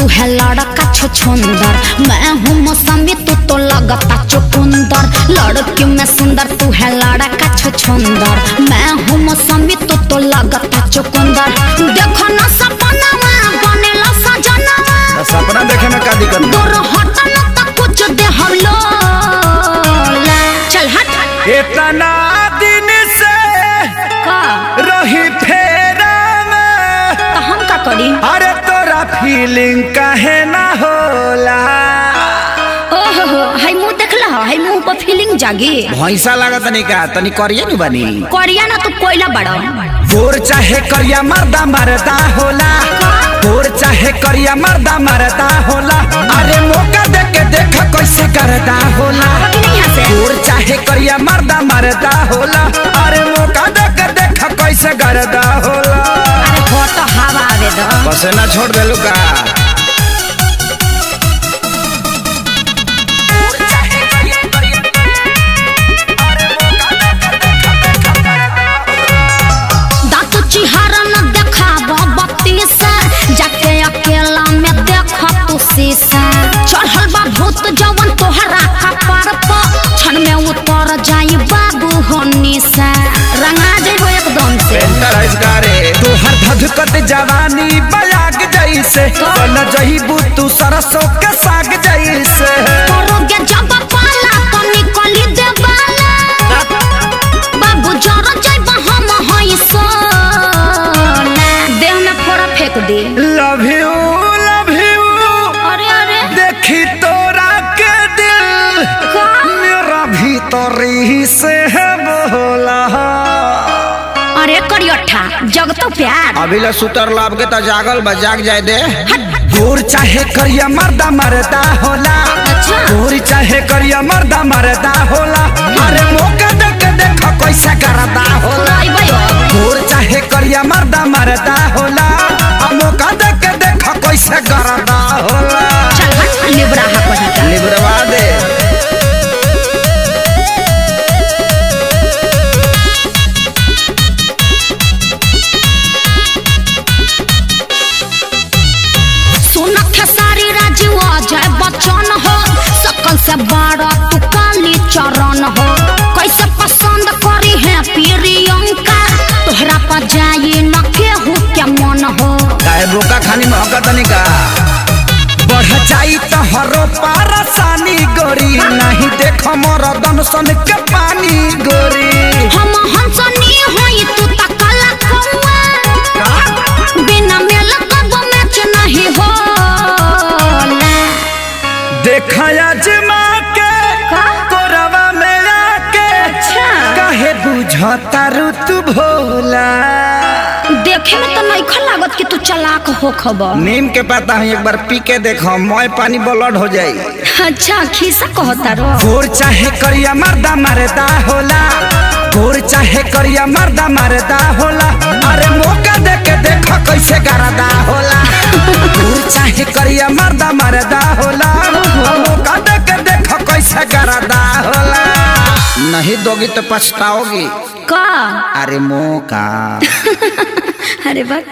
तू है लड़का छुछुंदर, मैं हूँ मौसमी तू तो लगता चुकुंदर। लड़की में सुंदर तू है लड़का छुछुंदर, मैं हूँ मौसमी तू तो लगता चुकुंदर। देखो ना सपनावा बनेला सजनावा, सपना देखे में का दिक्कत? दूर हटना तो कुछ दे हम लोला। चल हट। इतना दिन से का रही फेरा में, तो हम का करी? अरे तोरा फीलिंग काहे ना होला? ओहो हाय मुंह देखला, हाय मुंह पर फीलिंग जागी। भैंसा लागत नहीं का तनी करिए नु बनी। करिया ना तू कोयला बड़ा। गोर चाहे करिया मर्दा मरदा होला, गोर चाहे करिया मर्दा मरदा होला। अरे मौका दे के देख कैसे करदा होला। गोर चाहे करिया मर्दा मरदा होला, अरे मौका दे के देख कैसे करदा होला। अरे फोटो हवा आवे दो। पसेना छोड़ देलू का? दांत चिहारा न देखाब बत्ती से, जाके अकेला में देख तू शीशा। चढ़ल बा भूत जवन तोहरा कपार पर, क्षण में उतर जाई बाबू होनी से। रंगा जेबो एकदम से। तोहर धधकत जवानी बयाग जैसे, बन जईबू तू सरसों के साग जैसे। करोगे जब पाला तो निकली देवाला, बाबू जर जाइब हम हई सोना। देह में फोड़ा फेंक दे। Love you love you. अरे अरे देखी तोरा के दिल का? मेरा भीतर ही से है बोला। अरे करियठा जग तो प्यार। अभी ला सुतर लाभ के त जागल बा, जाग जाए दे। गोर चाहे करिया मर्दा मरदा होला, अच्छा। गोर चाहे करिया मर्दा मरदा होला। अरे मौका दे के देख कैसे करदा होला। गोर चाहे करिया मर्दा मरदा होला, आ मौका दे के देख कैसे करदा होला। चल हट लिबरा हा कहीं का। लिबरवा दे। सुन खेसारी राजीव अजय बच्चन हो, सकल से बड़ा तू काली चरण हो। कैसे पसंद करी है प्रियंका, तोहरा पर जाई न केहू के मन हो। काहे बोका खानी महका तनी का? बढ़ जाई तोहरो पारसानी गोरी, नहीं देख मोर सन के पानी गोरी। हम हंसनी होई तू त काला कौआ, बिना मेल कब मैच नहीं होला। देखा आजमा के कोरवा में आके, अच्छा। काहे बुझता तू भोला? देखे में तो नइखन लागत कि तू चालाक हो खबर। नीम के पत्ता है एक बार पी के देखो मोय पानी ब्लड हो जाई। अच्छा खीसा कहता रो। गोर चाहे करिया मर्दा मरदा होला, गोर चाहे करिया मर्दा मरदा होला। अरे मौका दे के देख कैसे करदा होला। गोर चाहे करिया मर्दा मरदा होला, मौका दे के देख कैसे करदा होला। नहीं दोगी तो पछताओगी। का? अरे मौका। अरे बस।